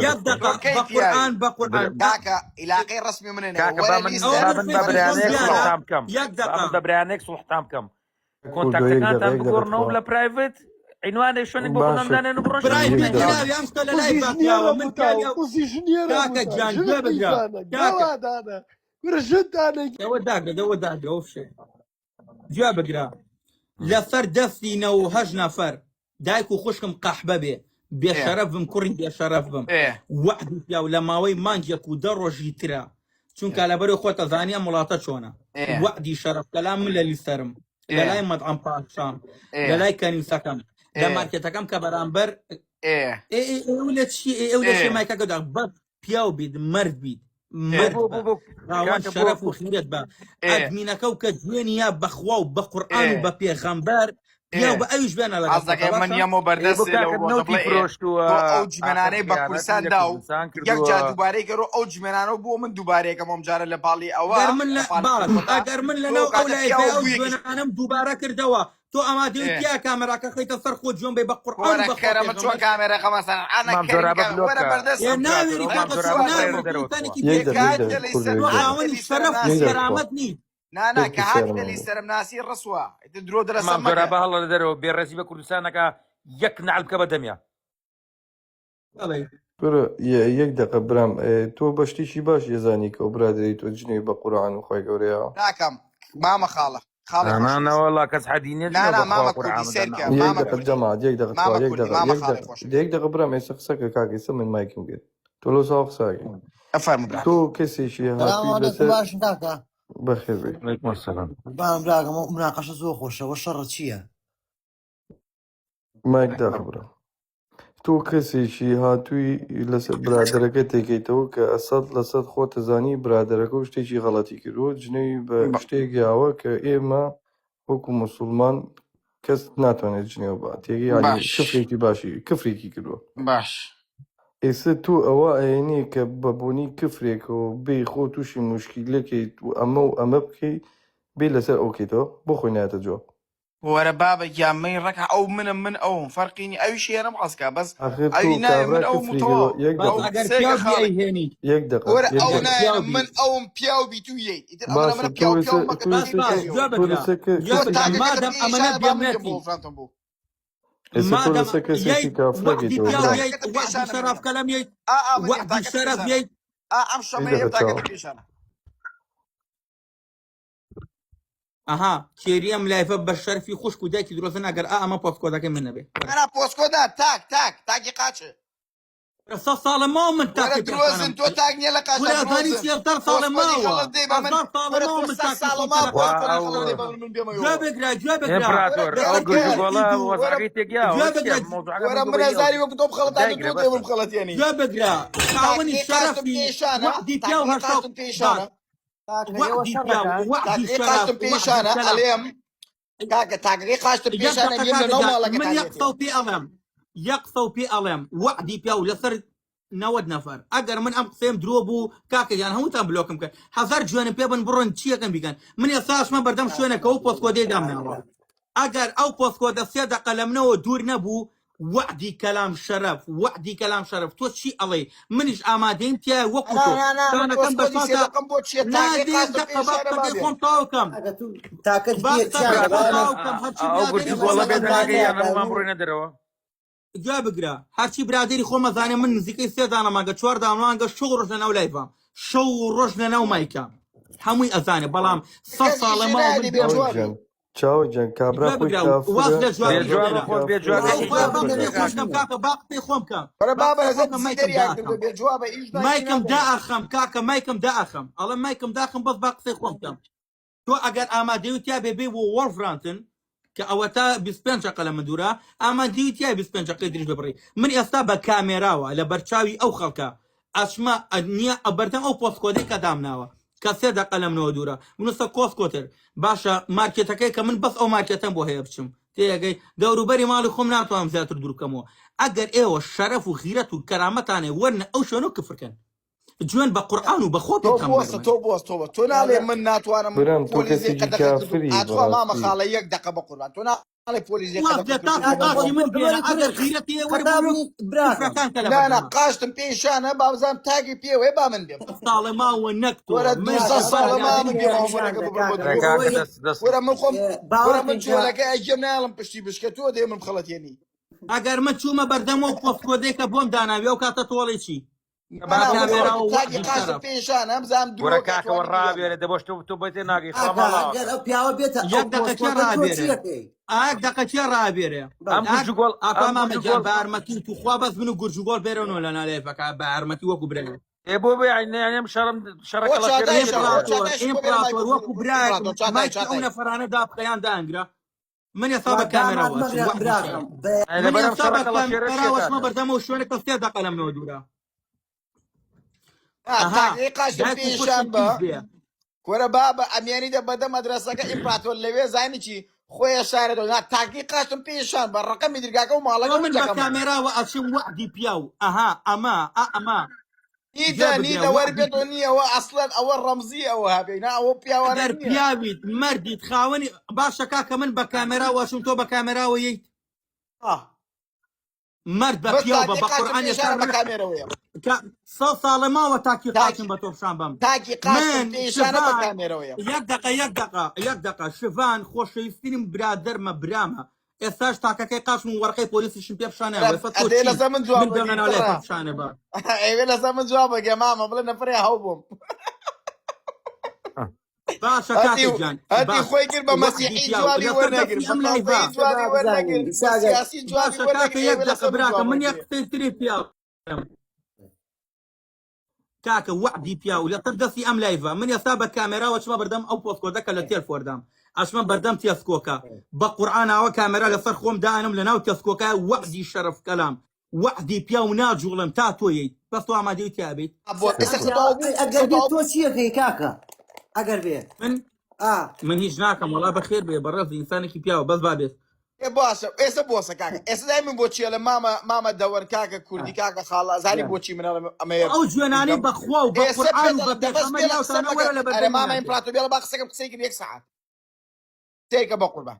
یەک دەقە دەقە تۆ کەی بە پیاوی قورئان بە قورئان برا کاکە عیلاقەی ڕەسمی منە کاکە با وەرە من ئەوە لیستەر با من من بە فەیسی وەرە خۆم برایانەیەک لیستەر دیارە سوڵحتان بکەم یەک با دەقە من بە برایانەیەک سوڵحتان بکەم کوردۆ یەک دەقە کۆنتاکتەکانتان یەک دەقە بگۆڕنەوە تخوا لە پرایڤت عینوانێ شوێنێک بۆ خۆتان باشە دانێن و بڕۆن برای شوێنێک یەک پێ دەقە دانێن پیاوی ئەم شتە لە لای قوزی با ژنیە پیاوە من ڕەبوتاوە پیاوی ئەو قوزی ژنیە کاکە ڕەبوتا گیان ژن گوێ بگرە خیزانە کاکە گەوادانە کورە ژن دانە ئەوە داگرە دەوە داگرە ئەو فشەیە گوێ بگرە لەسەر دەستی 98 نەفەر دایک و خوشکم قەحبە بێ ئێ بێشەرەف بم کوڕی بێشەرەف بم ئێ وەعدی پیاو لە ماوەی مانگێک و دە ڕۆژی ترە چونکە لەبەرەی خۆتە زانی ئەم وڵاتە چۆنە ئێ وەعدی شەرەف کەلام من لە لیسەرم ئێ لە لای مەطعم پاشام ئێ لە لای کەنیسەکەم لە ئێ مارکێتەکەم کە بەرامبەر ئێ ئێ ئێ ئێ لە چی ئێ ئێ لە ئێ چی مایکەکە دا بەس پیاو بیت مەرد بیت ئێ مەرد بۆ بە بۆ بۆ خاوەن کاکە بۆ شەرەف و خیرەت بە ئێ ئەدمینەکە و کە جوێنی یا بەخوا و بە قورئان ئێ و بە پێغەمبەر ئێ پیاو بە ئەویش بێنە لەگەڵ حەز خۆتە دەکەی من باشە یەمۆ ئێ بۆ بەردەستێ لەو کاکە ڕۆژە نەوتی بڵێ ئێ فرۆشتووە تۆ ئەو ئاخر جیمەنانەی بە خیانەتی کوردستان لە دا و کوردستان یەک کردووە جار دووبارەی کەرۆ ئەو جیمەنانەوە بۆ من دووبارەیەکەم ئەم جارە لە پاڵی ئەوە ئەگەر من لە لە پاڵی باش خۆتا ئەگەر من تۆ لەناو ئەو کاتە لایڤەی پیاوە ئەو گویەکیش جوێنانەم دووبارە کردەوە تۆ ئامادەی ئێ تیا کامێراکە خەیتە سەر خۆ جوێن بی بە قورئان و وەرە بە خوا کەرە من چۆن پێغەمبەر کامێرە خەمەسەن ئەنا مام کەریم زۆرابە کامێرا بلۆک وەرە کە ئێ بەردەستم ناوێری ئیمپراتۆر ئەو ئەنا مام کاکە تۆ زۆرابە چوار بڕێنە ناوێری دەمەوە تۆ دەرەوە تخوا ئینسانێکی یەک ئێ دەقە یەک کات بێغیرەتی دەقە لەی کوردۆ سەر تۆ یەک دەقە هات خاوەنی لەی سەرم شەرەف و یەک ناسی دەقە تخوا کەرامەت نیت نا نا یەک کە هاتی پرسیارم لەلی هەبوو سەرم ناسی ڕسوا ئیتر درۆ دەرەسەر مام مەکە زۆرابە هەڵە لە دەرەوە بێڕێزی بە کوردستانەکە یەک نعل بکە بە دەمیا بەڵێ برا یە- یەک دەقە برام ئێ، تۆ بە شتێکی باش یەزانی کە ئەو برادەری تۆ جنێوی بە قورئان و خوای گەورەیە ناکەم مامە خاڵە خاڵی نا نا خۆشەویست نەوەڵا کەس حەدی نییە نا جنێو نا بە خوا مامە و قورئان کوردی بدەن سەیرکە یەک مامە دەقە کوردی جەماعەت یەک دەقە تخوا مامە یەک کوردی دەقە مامە یەک خاڵی دەقە خۆشەویست یەک دەقە برام ئێستا قسەکە کاک ئێستا من مایکم گرت تۆ لەو ساوە قسەکەی ئەفەرموو برا تۆ کەسێکی سلام هاتووی علیکم لەسەر باشن کاکە بەخێر بێی علیکم السلام بام براکەم ئەو مناقەشە زۆر خۆشە وە شەڕە چییە؟ مایک داخە برام تۆ کەسێکی هاتووی لەسەر برادەرەکە تێکەیتەوە کە ئەسەد لەسەر خۆتە زانی برادەرەکە و شتێکی غەڵەتی کردووە جنێوی بە شتێک یاوە کە ئێمە وەکو موسڵمان کەس ناتوانێت جنێو با تێگەی یعنی باش کفرێکی باشی کفرێکی کردووە باش ئێستا تۆ ئەوە ئەیەنی کە بە بۆنی کفرێکەوە بێی خۆ تووشی موشکیلەکەیت و ئەمە و ئەمە بکەی بێ لەسەر ئەو کەیتەوە بۆ خۆی نایەتە جواب وەرە بابە گیان من ڕەک ئەو منم من ئەوم فەرقی نی ئەویش هێنم حەزکا بەس ئاخر تۆ ئەوی نایە کابرا من ئەوم و کفری کردوە تەواو یەک بەس ئەو دەقە ئەگەر سێکە پیاو بی خاڵی ئەیهێنیت یەک دەقە وەرە یەک ئەو ئەگەر دەقە پیاو نایەنە بی من ئەوم پیاو بی تو یەیت ئیتر ئەمە باشە منە تۆ پیاو ئێستا پیاو مەکە تۆ تو بەس یەی ئێستا باش کە گوێ پیاویەوە تۆ بگرە لەسەر کە گوێ تۆ کەسێکی بگرە تاکەکەتە مادەم پێ ئەمەنە ئیشانە با من بێم بۆ بێمنەتی فرانتم بوو ئێستا تۆ مادەم لەسەر کەسێکی یەیت کافرەکەیتەوە وەعدی تۆ پیاو برام یەیت تاکەکەتە پێ وەعدی ئیشانە من شەرەف یەم کەلەم یەیت ئا ئا من یەم وەعدی تاکەتە شەرەف پێشانە یەیت ئا ئەم یەک شەمەیە یەم دەقە چاوە تاکەتە پێشانە ئەها کێری ئەم لایفە بە شەرفی خوشک و دایکی درۆزن ئەگەر ئا ئەمە پۆستکۆدەکەی من نەبێ وەرە ئەنا پۆسکۆدا تاک تاک تاکی قاچێ وەرە سە ساڵە ماوە من وەرە تاکی درۆزن پێشانم تۆ تاک نییە لە قاچدا وەرە ئەزانی درۆزن چیە سەر ساڵە پۆسکۆدی ماوە خەڵت دەی بە من هەزار ساڵە وەرە ماوە تۆ من سە تاکی ساڵە خۆم ما کە لە وا قاچ پۆسکۆدی ئەو خەڵت دەی بە من من گوێ بێمەوە بگرە گوێ بگرە وەرە ئیمپراتۆر لەسەر ئەو کەرە گرژ و کەر کفری گۆڵە دوو وەرە وەزعەکەی تێکیاوە گوێ چییە بگرە مەوزوعەکە وەرە من من گۆڕی ئەو ئەزانی وەکو تۆ بخەڵەتاندن دایگرە تۆ دێ بەسە من بخەڵەتێنی گوێ بگرە خاوەنی تاکەی قاچتم شەرەفی پێشانە وەعدی پیاو تاکەی هەشتا قاچتم پێشانە باش کاکە ئێوە وەعدی پیاو شەڕەکان وەعدی تاکەی شەرەف قاچتم وەعدی پێشانە کەلام ئەلێم کاکە تاکەکەی قاچتم یەک پێشانە دەقە یەم لە کاکە ناو گیان ماڵەکە من یەک قسە تاکێتەوە و پێ ئەڵێم یەک قسە و پێ ئەڵێم وەعدی پیاو لەسەر 90 نەفەر ئەگەر من ئەم قسەیەم درۆ بوو کاکە گیان هەمووتان بلۆکم کەن هەزار جوێنم پێ بن بڕۆن چیەکەن بیکەن من ئێستاشمە بەردەم شوێنەکە و پۆستکۆدەی دامناوە ئەگەر ئەو پۆستکۆدە سێ دەقە لە منەوە دوور نەبوو وەعدی کەلام شەرەف وەعدی کەلام شەرەف تۆ چی ئەڵێی منیش ئامادەیم تیایە وەکو نا تۆ نا نا من شانەکەم بە پۆستکۆدی سێ شانتا دەقەم بۆ چییە تاکەی نادێ یەک قاچتم دەقە با پێشانە قسەکەی بابێ خۆم تەواو کەم کاکە تو تاکەت با پێ قسەکەی چیانە خۆم با ئێمە تەواو کەم هەرچی ئەو گرژ برادەری و گۆڵە خۆمە بێدەنگەکەی ئەزانێ یان هەموومان بڕۆینە دەرەوە گوێ بگرە هەرچی برادەری خۆمە زانێ من نزیکەی سێ دانە مانگە چوار دانە مانگە شەو ڕۆژ لەناو لایڤام شەو و ڕۆژ لەناو مایکە هەمووی ئەزانێ بەڵام سە کەس ساڵە ئیشی ماوە نایەنی من بێ بێم چاوە جوابی گیان چاوە گیان کابرا گوێ خۆی بگرە واز کافرە لە جوابی بێ کابرا جوابە خۆی بهێنە خۆت بێ کافرە جوابێ ئەو هیچ با ناکەی با قسەی کاکە خۆم کەم کاکە با قسەی خۆم کەم وەرە با بابە قسەی لەسەر خۆم کەم دزی مایکم دەریان داخەم کردو بێ جوابە ئیش ناکی مایکم نادەنێ داخەم کاکە مایکم داخەم ئەڵێ مایکم داخم بەس با قسەی خۆم کەم تۆ ئەگەر ئامادەی و تیا بێ بێ بۆ وۆڵفرانتن کە ئەوەتا 25 دقە لە من دوورە ئامادەی و تیا 25 دقەی درێژ ببڕی من ئێستا بە کامێراوە لە بەرچاوی ئەو خەڵکە ئەچمە نییە بەردەم ئەو پۆستکۆدەی کە دامناوە کە سێ دقە لە منەوە دوورە منوسە کۆسکۆتر باشە مارکێتەکەی کە من بەس ئەو مارکێتەم بۆ هەیە بچم تێگەی دەوروبەری ماڵی خۆم ناتوانم زیاتر دوور بکەمەوە ئەگەر ئێوە شەرەف و غیرەت و کەرامەتانێ وەرنە ئەو شوێنە و کفرکەن جوێن بە قورئان و بە خۆ تۆ بوەستە پێغەمبەرمە تۆ بوەستە تۆ بوەستە تۆ ناڵێ من ناتوانم برام تۆ پۆلیس لێ کەسێکی قەدەغە کردوم کافری ئاتخوا مامە بەڕاستی خاڵە یەک دەقە بە قوربان تۆ نا. ماڵی پۆلیس واز قەدەم لە کردو تاک و کاکە بۆ قاچی من بێنە بۆ ئەگەر کوڕی غیرەتی هەیە وەرە خەتا بۆ بوو براکەم کوفرەکان کە نا نا لەبەردەما قاشتم پێشانە بابزانم تاکی پێوەیە با من بێم ساڵە ماوە نەک تۆ وەرە من 200 کاکە شڤان ساڵە ئەوە ما من برادەری بێم پێیان ئەو نیشان مەرەکە دە ببڕم بۆ کاکە ڕێ بۆ درۆ کاکە ئەوەی دەست دەست وەرە من خۆم وەرە من باوەڕکەین کە جۆلەکە ئەگەم ناڵم پشتی بشکە تۆ دێ من خەڵەتێنی ئەگەر من چوومە بەردەمەوە پۆستکۆدەی کە بۆم داناوی ئەو کاتە تۆڵی چی نا بە نا وەرە کامێراوە تاکی وەعدی قاشتم شەرەف پێشانە بزانم وەرە درۆکە کاکە وە توانی بیانە ڕابێرە دەبۆش تۆ تۆ بۆی تێ ناگەی خوا کاکە ماڵاوە ئەگەر ئەو پیاوە بێتە ئەو یەک دقە کێ پۆستکۆدە تۆ ڕابێرێ چیەکەی ئاک دقە کێ ڕابێرێ ئەم بەڵێ ئاک گورج و گۆڵ ئاکا ئەم مامە گورج و گیان گۆڵ بە یارمەتی تو خوا بەس من و گورج و گۆڵ بێرەوە لە نالێفەکە بە یارمەتی وەکو برای ئێ بۆ بێ یعنی ئەم شەڕم شەڕە بۆ کەڵەشێرە چاتای چیە شەڕ بۆ بێ ئیمپراتۆر چاتایش بۆ بێرە ئیمپراتۆر مایکۆ وەکو برایەکم ئیمپراتۆر چاتای مایکی ئەو چاتای نەفەرانە دابخەیان دانگرە من ئێستا وا بە داماد کامێراوە ئەچم مەگرە وەعدی شەرەف براکەم بە یعنی من لەبەر ئەم ئێستا شەڕە بە کەڵەشێرە چیە کامێراوە ئەچمە کاکە بەردەمەوە شوێنەکە سێ دەقە لە منەوە دوورە ها ئەها تاکی قاشتم دایک و پێشان خوشکم بە پیس بێ کورە بابە ئەمیانی دە بەدە مەدرسەکە ئیمپراتۆر لەوێ زانی چی خۆیە شارێتەوە نا تاکی قاشتم پێشان بە ڕقەمی درگاکە و تۆ ماڵەکە و من بە کچەکەم کامێراوە ئەچم وەعدی پیاو ئەها ئەمە ئا ئەمە نیتە گوێ بگرە نیتە وەر وەعدی پێتۆ نییە ئەوە ئەسڵەن ئەوە ڕەمزی ئەوە هەبێ نا ئەوە پیاوانە ئەگەر نییە پیاویت مەردیت خاوەنی باشە کاکە من بە کامێراوە ئەچم تۆ بە کامێراوە یەیت آه. مەرد بە بەس پیاو بە تاکی بە قاچم قورئان ئێستا پێشانە بە من کامێرەوەیە کە سە ساڵە ماوە تاکی تاکی قاچم بە تۆ پیشان بەم تاکی قاچم من پێشانە بە شڤان کامێرەوەیە یەک دقە یەک دقە یەک دقە شڤان خۆشەویسترین برادەرمە برامە ئێستاش تاکەکەی قاچم و وەرقەی پۆلیسیشم پێ پیشانەوە ئێستا تۆ ئەدەی چی لەسەر من جواب من بێمە بەگی ناو لای تڕە پیشانە بە ئەوێ لەسەر من جواب بەگە مامە بڵێ نەفرێ هەو بووم باشە هەتی کاکە گیان هەتی باش خۆی کرد بە وەعدی مەسیحی پیاو جوابی لەسەر وەرنەگر دەستی بە ئەم لایڤە تازەیی جوابی با وەرنەگر بزانین بە ئیساگەر سیاسی جوابی باشە وەرنەگر کاکە یەک ئەوێ دقە لەسەر من براکە جواب من یەک وەرگێ قسەی تری پیاو کاکە وەعدی پیاو لەسەر دەستی ئەم لایڤە من ئێستا بە کامێراوە چمە بەردەم ئەو پۆستکۆدە کە لە تێلفۆردام ئەچمە بەردەم تێسکۆکە بە قورئاناوە کامێرا لەسەر خۆم دانم لە ناو تێسکۆکە وەعدی شەرەف کەلام وەعدی پیاو ناجوڵم تا تۆ یەیت بەس تۆ ئامادەی تیا بیت بۆ ئێستا قسە ئەم تەواو پیاوە بوو ئەگەر قسە بێ تەواو تۆ بوو چیەکەی کاکە ئەگەر بێ من ئا من هیچ ناکەم وەڵا بەخێر بێ بەڕێز ئینسانێکی پیاوە بەس با بێت ئێ باشە ئێستا بۆسە کاکە ئێستا دای من بۆچی ئەڵێم مامە مامە دەوەر کاکە کوردی کاکە خاڵە زانی گیان بۆچی من ئەڵێم ئەمەیە ئەو جوێنانەی بکەم بەخوا و بە ئێستا قورئان پێت و بە ئەڵێم دە بەس پێغەمبەر بێڵە قسە یاوتانە مەکە وەرە لە ئەرێ بەردەمی مامە ناکرێ ئیمپراتۆر بێڵە با قسەکەم قسەی کرد یەک سەعات تێکە بە قوربان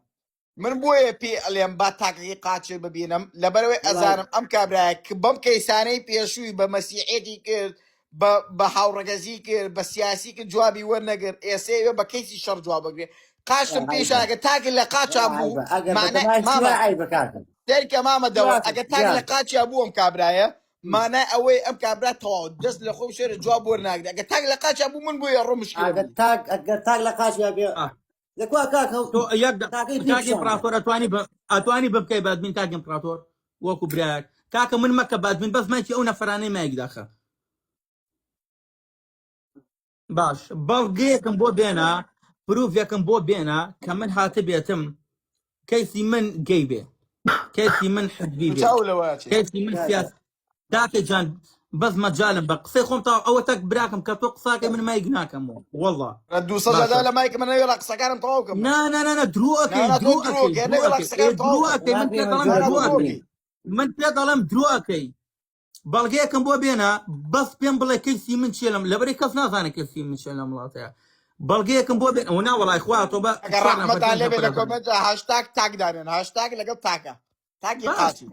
من بۆیە پێ ئەڵێم با تاکەکەی قاچێ ببینم لەبەرەوەی وڵای ئەزانم ئەم کابرایە کە بەم کەیسانەی پێشووی بە مەسیحێتی کرد بە بە هاوڕەگەزی کرد بە سیاسی کرد جوابی وەرنەگرت ئێسەیە بە کەیسی شەڕ جواب بگرێ قاچم عیبە پێشاگە تاکە لە قاچا وڵا بوو عیبە ئەگەر مانای بەتەمای مامە چوە عیبە کاکە دەرکە مامە دەوەر ڕاست ئەگە تاک لە گیان قاچیا بوو ئەم کابرایە مانای ئەوەی ئەم کابرا تەواو دەست لە خۆی شێرە جواب وەرناگرێ ئەگە تاک لە قاچیا بوو من بۆیە ڕۆ مشکلە ئەگەر بوو تاک ئەگەر تاک لە قاچیا بێ آه. لەکوا کاکە تۆ یەک تاکەی پێ کاک پیشان بە ئیمپراتۆر ئەتوانی بە ئەتوانی ببکەی بادمین کاک ئیمپراتۆر وەکو برایەک کاکە من مەکە بادمین بەس مایکی ئەو نەفرانەی مایک داخە باش بەڵگەیەکم بۆ بێنە پروفێکم بۆ بێنە کە من هاتبێتم کەیسی من گەی بێ کەیسی من حزبی بێ چاو لەوە چێ کەیسی من کاکە سیاس کاکە جان بەس مەجالم بە قسەی خۆم تا ئەوە تەک براکەم کە تۆ قساکەی من مایک ناکەم والله 200 باشە جادا لە مایک من نەوێڵا قسەکانم تەواو کەم نا نا نا نا درۆ نا ئەکەی نا تۆ درۆ ئەکەی درۆکەی درۆ نەوێڵا ئەکەی ئێ قسەکانم درۆ تەواو کەم ئەکەی من وا پێ پێمە دەڵێم نا جواب نا درۆ تۆ ئەکەی بگرین درۆکەی من پێ دەڵێم درۆ ئەکەی بەڵگەیەکم بۆ بێنە بەس پێم بڵێ کەیسی من چیە لەم لەبەری کەس نازانێت کەیسی من چیە لەم وڵاتەیە بەڵگەیەکم بۆ بێن ئەوە نا وەڵای خوا تۆ بە ئەگەر چوار نەفەر ڕەحمەتان پێنج لێبێ نەفەر لە ئەزانن کۆمێنت هاشتاگ تاک دانێن هاشتاگ لەگەڵ تاکە تاکی باش قاچی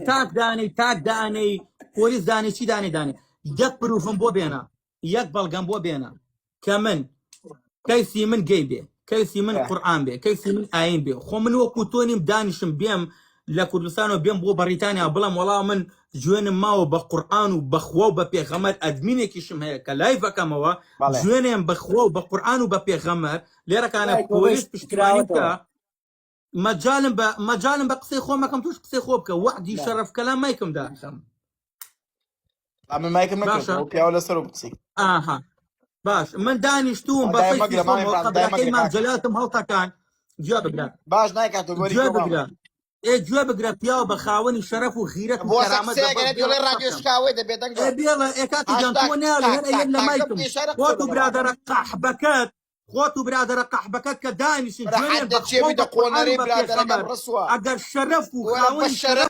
تاک دانەی تاک دانەی پۆلیس دانەی چی دانەی دانێ یەک پروفم بۆ بێنە یەک بەڵگەم بۆ بێنە کە من کەیسی من گەی بێ کەیسی من قورآن بێ کەیسی من ئاین بێ خۆ من وەکو تۆ نیم دانیشم بێم لە کوردستان و بێم بۆ بەڕیتانیا بڵێم وەڵا من جوێنم ماوە بە قورآن و بەخوا و بە پێغەمەر ئەدمینێکیشم هەیە کە لایڤەکەمەوە بەڵێ جوێنێم بەخوا و بە قورآن و بە پێغەمەر لێرەکانە وای تۆبەش پۆلیس پشتیوانی بکە کراوەتەوە مەجالم بە مەجالم بە قسەی خۆمەکەم توش قسەی خۆ بکە وەعدی بەڵێ شەرەف کەلام مایکم داخەم من مایکم باشە نەکردەوە پیاوە لەسەر و قسەی ئاها باش من دانیشتوم بە دای فەیسی مەگرە مام خۆمەوە ئیمران دای قەبرەکەی مەگرە مام کاکە جەلالتم هەڵتەکان گوێ بگرە باش نایکاتەوە بەری گوێ کۆ مامە بگرە ئێ گوێ بگرە پیاو بە خاوەنی شەرەف و غیرەت و بۆسە کەرامەت بە قسەیەکە بەس نەبی بێڵە ئەڵێ قسە ڕادیۆ بکەم شکاوەی دەبێ دەنگ ئێ بە بێڵە ئێ کاکە گیان هاشتاگ تۆ ناڵێ تاک هەر تاک ئەیەن لە تاکەم مایکم پێشارە قسە خۆت و لەگەڵ برادەرە ئەکەم قەحبەکەت خۆت و برادەرە قەحبەکەت کە دانیشن برا جوێنێن حەدە بە چێ خوا و بیدە بە قورئان و قۆنەرەی بە برادەرەکەم پێغەمبەر ڕسوا ئەگەر شەرەف و وەرە بە خاوەنی شەرەف شەرەف.